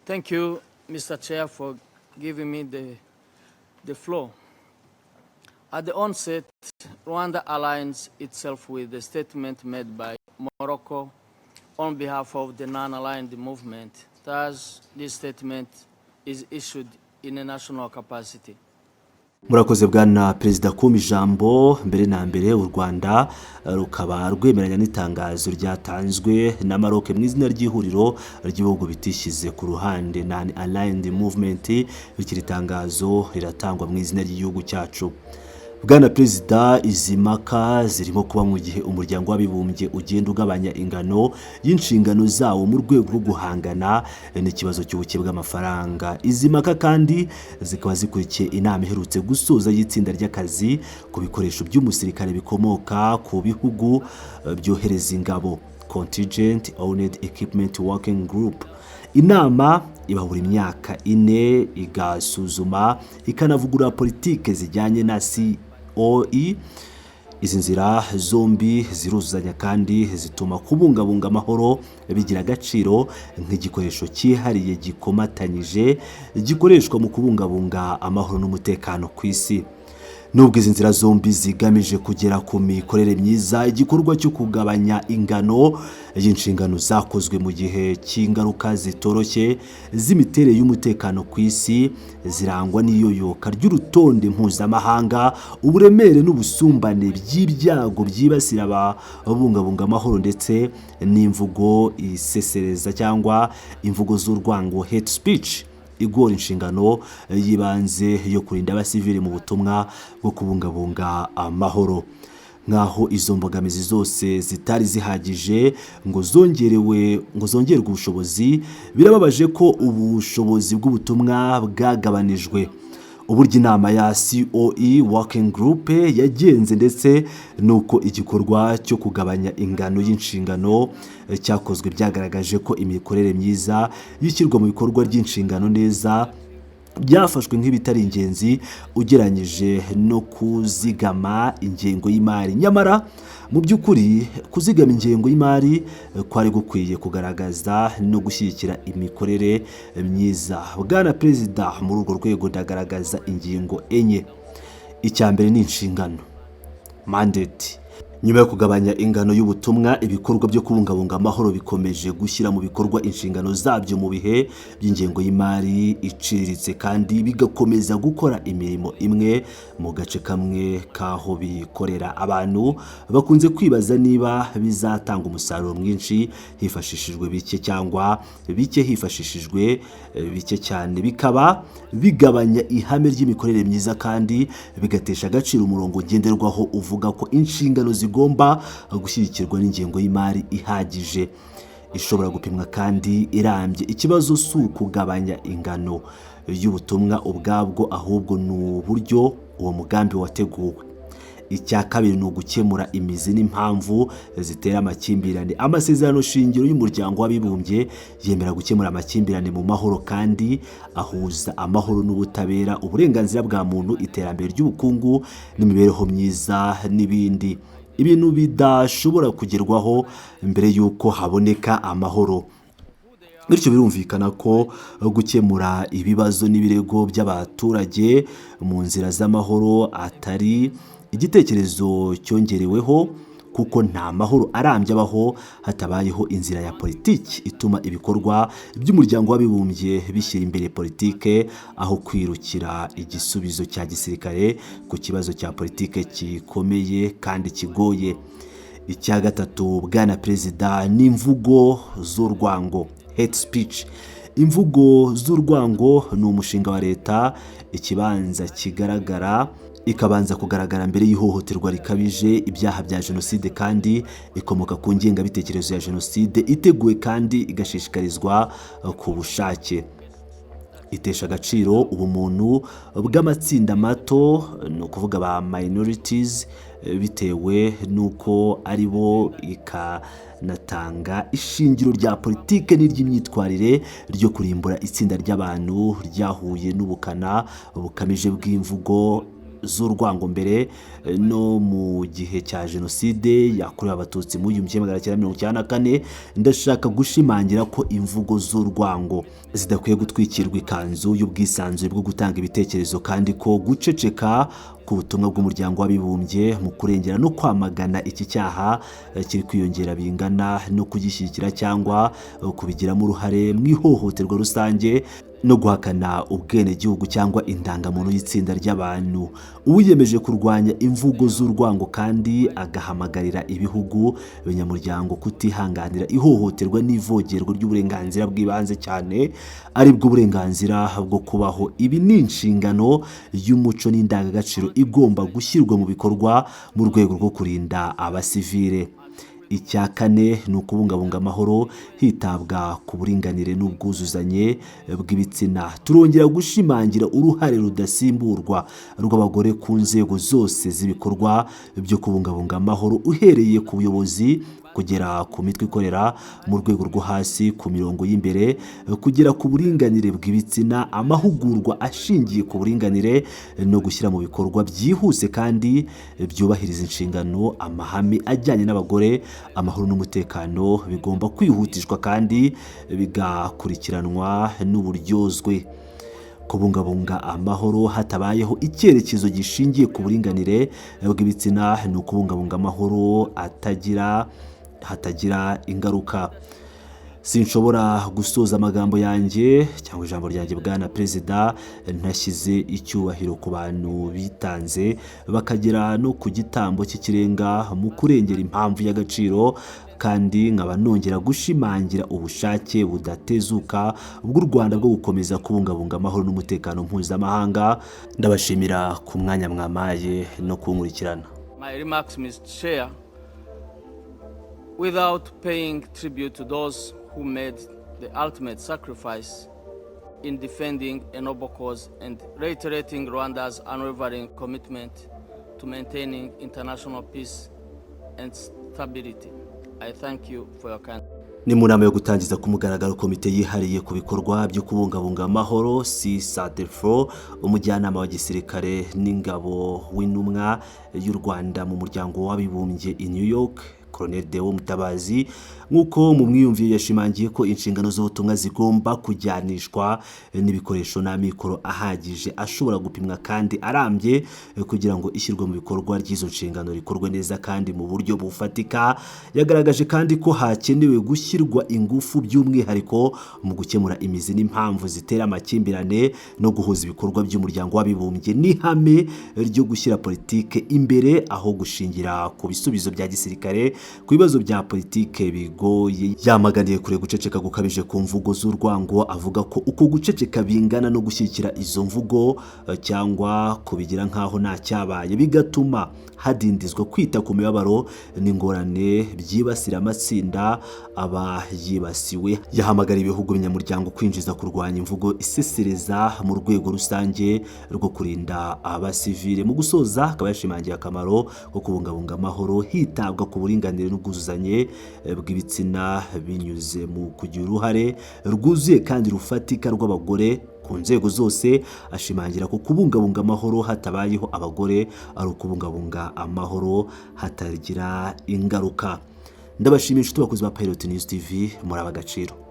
Thank you, Mr. Chair, for giving me the floor. At the onset, Rwanda aligns itself with the statement made by Morocco on behalf of the Non-Aligned Movement. Thus, this statement is issued in a national capacity. Murakoze, bwana perezida, kumpa ijambo. Mbere na mbere, u Rwanda rukaba rwemeranya n'itangazo ryatanzwe na Maroc mu izina ry'Ihuriro ry'Ibihugu Bitishyize ku Ruhande, Non Aligned Movement. Bityo iri tangazo riratangwa mu izina ry'igihugu cyacu. Bwana perezida, izi mpaka zirimo kuba mu gihe Umuryango w'Abibumbye ugenda ugabanya ingano y'inshingano zawo mu rwego rwo guhangana n'ikibazo cy'ubuke bw'amafaranga. Izi mpaka kandi zikaba zikurikiye inama iherutse gusoza y'itsinda ry'akazi ku bikoresho by'umusirikare bikomoka ku bihugu byohereza ingabo, Contingent Owned Equipment Working Group. Inama iba buri myaka 4, igasuzuma ikanavugurura politike zijyanye na COE. Izi nzira zombi ziruzuzanya kandi zituma kubungabunga amahoro bigira agaciro nk'igikoresho cyihariye gikomatanyije gikoreshwa mu kubungabunga amahoro n'umutekano ku isi. Nubwo izi nzira zombi zigamije kugera ku mikorere myiza, igikorwa cyo kugabanya ingano y'inshingano zakozwe mu gihe cy'ingaruka zitoroshye z'imiterere y'umutekano ku isi, zirangwa n'iyoyoka ry'urutonde mpuzamahanga, uburemere n'ubusumbane by'ibyago byibasira ababungabunga amahoro, ndetse n'imvugo isesereza cyangwa imvugo z'urwango, hate speech, igora inshingano y'ibanze yo kurinda abasivili mu butumwa bwo kubungabunga amahoro. Nk'aho izo mbogamizi zose zitari zihagije ngo zongerwe ubushobozi, birababaje ko ubushobozi bw'ubutumwa bwagabanijwe. Uburyo inama ya COE Working Group yagenze ndetse n'uko igikorwa cyo kugabanya ingano y'inshingano cyakozwe byagaragaje ko imikorere myiza y'ishyirwa mu bikorwa ry'inshingano neza byafashwe nk'ibitari ingenzi ugereranyije no kuzigama ingengo y'imari. Nyamara mu by'ukuri, kuzigama ingengo y'imari kwari gukwiye kugaragaza no gushyigikira imikorere myiza. Bwana perezida, muri urwo rwego ndagaragaza ingingo enye. Icya mbere ni inshingano, mandate. Nyuma yo kugabanya ingano y'ubutumwa, ibikorwa byo kubungabunga amahoro bikomeje gushyira mu bikorwa inshingano zabyo mu bihe by'ingengo y'imari iciriritse, kandi bigakomeza gukora imirimo imwe mu gace kamwe k'aho bikorera. Abantu bakunze kwibaza niba bizatanga umusaruro mwinshi hifashishijwe bike, cyangwa bike hifashishijwe bike cyane, bikaba bigabanya ihame ry'imikorere myiza kandi bigatesha agaciro umurongo ngenderwaho uvuga ko inshingano zigomba gushyigikirwa n'ingengo y'imari ihagije, ishobora gupimwa kandi irambye. Ikibazo si ukugabanya ingano y'ubutumwa ubwabwo, ahubwo ni uburyo uwo mugambi wateguwe. Icya kabiri ni ugukemura imizi n'impamvu zitera amakimbirane. Amasezerano shingiro y'Umuryango w'Abibumbye yemera gukemura amakimbirane mu mahoro, kandi ahuza amahoro n'ubutabera, uburenganzira bwa muntu, iterambere ry'ubukungu n'imibereho myiza n'ibindi, ibintu bidashobora kugerwaho mbere y'uko haboneka amahoro. Bityo birumvikana ko gukemura ibibazo n'ibirego by'abaturage mu nzira z'amahoro atari igitekerezo cyongereweho, kuko nta mahoro arambye abaho hatabayeho inzira ya politiki ituma ibikorwa by'Umuryango w'Abibumbye bishyira imbere politike aho kwirukira igisubizo cya gisirikare ku kibazo cya politike gikomeye kandi kigoye. Icya gatatu, bwana perezida, ni imvugo z'urwango, hate speech. Imvugo z'urwango ni umushinga wa leta ikibanza kigaragara, ikabanza kugaragara mbere y'ihohoterwa rikabije, ibyaha bya jenoside, kandi ikomoka ku ngengabitekerezo ya jenoside iteguwe kandi igashishikarizwa ku bushake. Itesha agaciro ubumuntu bw'amatsinda mato, ni ukuvuga ba minorities, bitewe n'uko ari bo, ikanatanga ishingiro rya politike n'iry'imyitwarire ryo kurimbura itsinda ry'abantu ryahuye n'ubukana bukamije bw'imvugo. z'urwango mbere no mu gihe cya Jenoside yakorewe Abatutsi mu 1994. Ndashaka gushimangira ko imvugo z'urwango zidakwiye gutwikirwa ikanzu y'ubwisanzure bwo gutanga ibitekerezo, kandi ko guceceka ku butumwa bw'Umuryango w'Abibumbye mu kurengera no kwamagana iki cyaha kiri kwiyongera bingana no kugishyigikira cyangwa kubigiramo uruhare mu ihohoterwa rusange no guhakana ubwenegihugu cyangwa indangamuntu y'itsinda ry'abantu. Uwiyemeje kurwanya imvugo z'urwango kandi agahamagarira ibihugu binyamuryango kutihanganira ihohoterwa n'ivogerwa ry'uburenganzira bw'ibanze, cyane aribwo burenganzira bwo kubaho. Ibi ni inshingano y'umuco n'indangagaciro igomba gushyirwa mu bikorwa mu rwego rwo kurinda abasivile. Icya kane ni ukubungabunga amahoro hitabwa ku buringanire n'ubwuzuzanye bw'ibitsina. Turongera gushimangira uruhare rudasimburwa rw'abagore ku nzego zose z'ibikorwa byo kubungabunga amahoro, uhereye ku buyobozi kugera ku mitwe ikorera mu rwego rwo hasi, ku mirongo y'imbere, kugera ku buringanire bw'ibitsina. Amahugurwa ashingiye ku buringanire no gushyira mu bikorwa byihuse kandi byubahiriza inshingano amahame ajyanye n'abagore, amahoro n'umutekano bigomba kwihutishwa kandi bigakurikiranwa n'uburyozwe. Kubungabunga amahoro hatabayeho icyerekezo gishingiye ku buringanire bw'ibitsina ni ukubungabunga amahoro atagira hatagira ingaruka. Sinshobora gusoza amagambo yanjye cyangwa ijambo ryanjye, Bwana Perezida, ntashyize icyubahiro ku bantu bitanze bakagera no ku gitambo cy'ikirenga mu kurengera impamvu y'agaciro, kandi nkaba nongera gushimangira ubushake budatezuka bw'u Rwanda bwo gukomeza kubungabunga amahoro n'umutekano mpuzamahanga. Ndabashimira ku mwanya mwampaye no kunkurikirana. My remarks, Mr. Chair, without paying tribute to those who made the ultimate sacrifice in defending a noble cause and reiterating Rwanda's unwavering commitment to maintaining international peace and stability. I thank you for your kind. Ni mu nama yo gutangiza ku mugaragaro komite yihariye ku bikorwa byo kubungabunga amahoro, CSADFO. Umujyanama wa gisirikare n'ingabo w'intumwa y'u Rwanda mu Muryango w'Abibumbye i New York, Colonel Deo Mutabazi, nk'uko mu mwiyumvire, yashimangiye ko inshingano z'ubutumwa zigomba kujyanishwa n'ibikoresho n'amikoro ahagije ashobora gupimwa kandi arambye, kugira ngo ishyirwa mu bikorwa ry'izo nshingano rikorwe neza kandi mu buryo bufatika. Yagaragaje kandi ko hakenewe gushyirwa ingufu by'umwihariko mu gukemura imizi n'impamvu zitera amakimbirane no guhuza ibikorwa by'Umuryango w'Abibumbye n'ihame ryo gushyira politike imbere aho gushingira ku bisubizo bya gisirikare ku bibazo bya politike bigoye. Yamaganiye kure guceceka gukabije ku mvugo z'urwango, avuga ko uko guceceka bingana no gushyigikira izo mvugo cyangwa kubigira nk'aho nta cyabaye, bigatuma hadindizwa kwita ku mibabaro n'ingorane byibasira amatsinda aba yibasiwe. Yahamagara ibihugu binyamuryango kwinjiza kurwanya imvugo isesereza mu rwego rusange rwo kurinda abasivile. Mu gusoza, akaba yashimangiye akamaro ko kubungabunga amahoro hitabwa ku buringanire n'ubwuzuzanye bw'ibitsina binyuze mu kugira uruhare rwuzuye kandi rufatika rw'abagore ku nzego zose, ashimangira ko kubungabunga amahoro hatabayeho abagore ari ukubungabunga amahoro hatagira ingaruka. Ndabashimiye inshuti bakozi ba Pilot News TV, muri ab'agaciro.